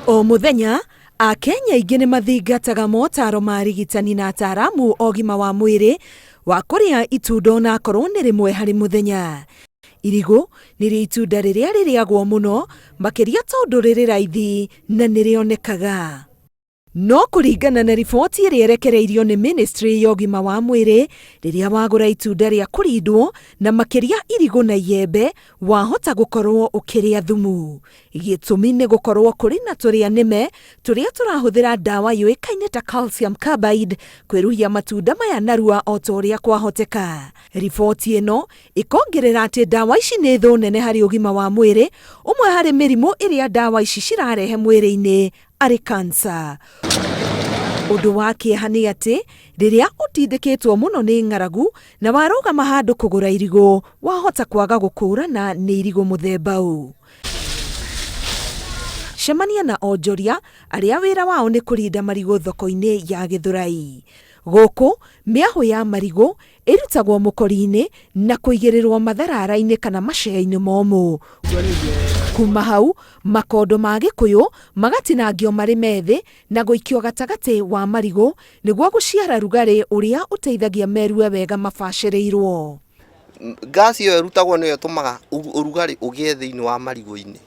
O mũthenya, Akenya aingĩ nĩ mathingataga motaro ma arigitani na ataaramu a ũgima wa mwĩrĩ wa kũrĩa itunda onakorwo nĩ rĩmwe harĩ mũthenya. Irigũ nĩrĩo itunda rĩrĩa rĩrĩagwo mũno makĩria tondũ rĩrĩ raithi na nĩrĩonekaga. No kũringana na riboti ĩrĩa ĩrekereirio nĩ ministry ya ũgima wa mwĩrĩ, rĩrĩa wagũra itunda rĩa kũrindwo na makĩria irigũ na iembe, wahota gũkorwo ũkĩrĩa thumu. Gĩtũmi nĩ gũkorwo kũrĩ na tũrĩa nĩme tũrĩa tũrahũthĩra ndawa yũĩkaine ta calcium carbide kwĩruhia matunda maya narua o ta ũrĩa kwahoteka. Riboti ĩno ĩkongerera atĩ ndawa ici nĩ thũ nene harĩ ũgima wa mwĩrĩ, ũmwe harĩ mĩrimũ ĩrĩa ndawa ici cirarehe mwĩrĩ-inĩ arĩ kansa. Ũndũ wa kĩeha nĩ atĩ rĩrĩa ũtindĩkĩtwo mũno nĩ ng'aragu na warũgama handũ kũgũra irigũ, wahota kwaga gũkũrana nĩ irigũ mũthemba ũ. Cemania na onjoria arĩa wĩra wao nĩ kũrinda marigũ thoko-inĩ ya Gĩthũrai. Gũkũ, mĩahũ ya marigũ ĩrutagwo mũkori-inĩ na kũigĩrĩrwo matharara-inĩ kana macea-inĩ momũ. Kuma hau, makondo ma Gĩkũyũ magatinangio marĩ methĩ na gũikio gatagatĩ wa marigũ nĩguo gũciara rugarĩ ũrĩa ũteithagia merue wega mabacĩrĩirwo. Gas ĩyo ĩrutagwo nĩyo ĩtũmaga ũrugarĩ ũgĩe thĩinĩ wa marigũ-inĩ.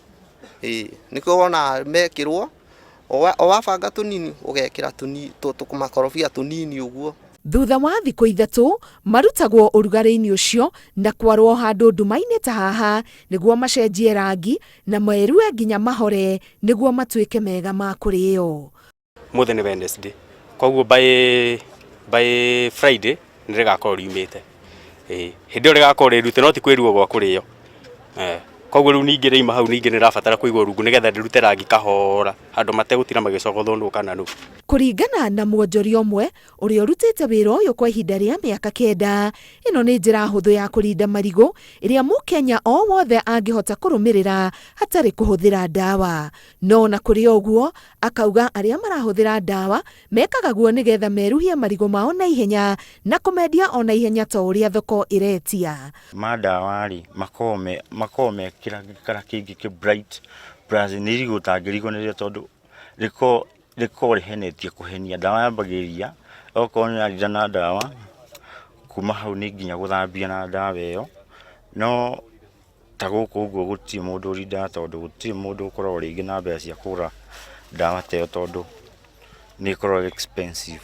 Ĩĩ nĩkĩo wonaga mekĩrwo, o wabanga tũnini ũgekĩra tũmakorobia tũnini ũguo. Thutha wa thikũ 3 marutagwo ũrugarĩ-inĩ ũcio na kwarwo handũ nduma-inĩ ta haha nĩguo macenjie rangi na merue nginya mahore nĩguo matuĩke mega ma kũrĩo. Mũthĩ nĩ Wednesday, koguo by Friday nĩ rĩgakorwo riumĩte. Ĩĩ hĩndĩ ĩyo rĩgakorwo rĩrute no ti kwĩruo gwa kũrĩo. Koguo rĩu ningĩ rĩauma hau ningĩ nĩ rĩrabatara kũigwo rungu nĩgetha rĩrute rangi kahora handũ mategũtinda magĩcogothwo nũ kana nũ. Kũringana na mwonjoria ũmwe ũrĩa ũrutĩte wĩra ũyũ kwa ihinda rĩa mĩaka 9, ĩno nĩ njĩra hũthũ ya kũrinda marigũ ĩrĩa mũkenya o wothe angĩhota kũrũmĩrĩra hatarĩ kũhũthĩra ndawa. No ona kũrĩ o ũguo, akauga arĩa marahũthĩra ndawa mekaga guo nĩgetha meruhie marigũ mao na ihenya na kũmendia o na ihenya ta ũrĩa thoko ĩretia. Ma ndawa rĩ, makoragwo me kĩra kĩngĩ kĩ bright plus nĩ irigũ ũtangĩriganĩrwo tondũ rĩkoragwo rĩhenetie kũhenia. Ndawa yambagĩrĩria okorwo nĩ ũrarinda na ndawa, kuma hau nĩ nginya gũthambia na ndawa ĩyo, no ta gũkũ ũguo gũtirĩ mũndũ ũrindaga tondũ gũtirĩ mũndũ ũkoragwo rĩngĩ na mbeca cia kũgũra ndawa ta ĩyo tondũ nĩ ĩkoragwo ĩ expensive.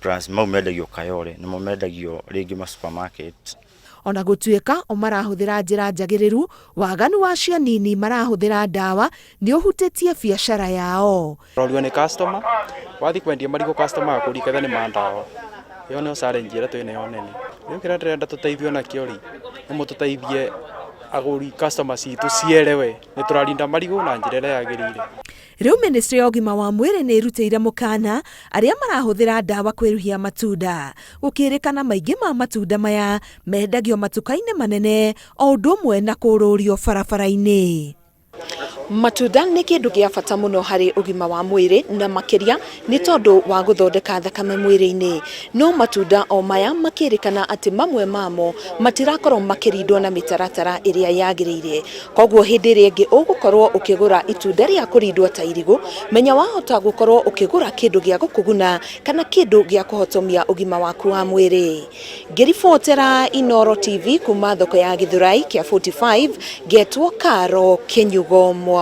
Plus mau mendagio Kayole, nĩmo mendagio rĩngĩ ma supermarket. Ona gũtuĩka o marahũthĩra njĩra njagĩrĩru, waganu wa acio anini marahũthĩra ndawa nĩ ũhutĩtie biacara yao. Ũrorio nĩ customer, wathiĩ kwendia marigũ customer agakũria ketha nĩ ma ndawa. Ĩyo nĩyo challenge ĩrĩa twĩ nayo nene. Rĩu kĩrĩa ndĩrenda tũteithio nakĩo rĩ, nĩ mũtũteithie agũri customer citũ cierewe nĩ tũrarinda marigũ na njĩra ĩrĩa yagĩrĩire. Rĩu ministry ya ũgima wa mwĩrĩ nĩ ĩrutĩire mũkana arĩa marahũthĩra ndawa kwĩruhia matunda. Gũkĩrĩkana maingĩ ma matunda maya mendagio matuka-inĩ manene o ũndũ ũmwe na kũrũrio barabara-inĩ. Matunda nĩ kĩndũ gĩa bata mũno harĩ ũgima wa mwĩrĩ na makĩria nĩ tondũ wa gũthondeka thakame mwĩrĩ-inĩ. No matunda o maya makĩrĩkana atĩ mamwe mamo matirakorwo makĩrindwo na mĩtaratara ĩrĩa yagĩrĩire. Koguo hĩndĩ ĩrĩa ĩngĩ ũgũkorwo ũkĩgũra itunda rĩa kũrindwo ta irigũ, menya wahota gũkorwo ũkĩgũra kĩndũ gĩa gũkũguna kana kĩndũ gĩa kũhotomia ũgima waku wa mwĩrĩ. Ngĩribotera Inooro TV kuma thoko ya Gĩthũrai kĩa 45, ngetwo Karo Kĩnyugo Mwaũra.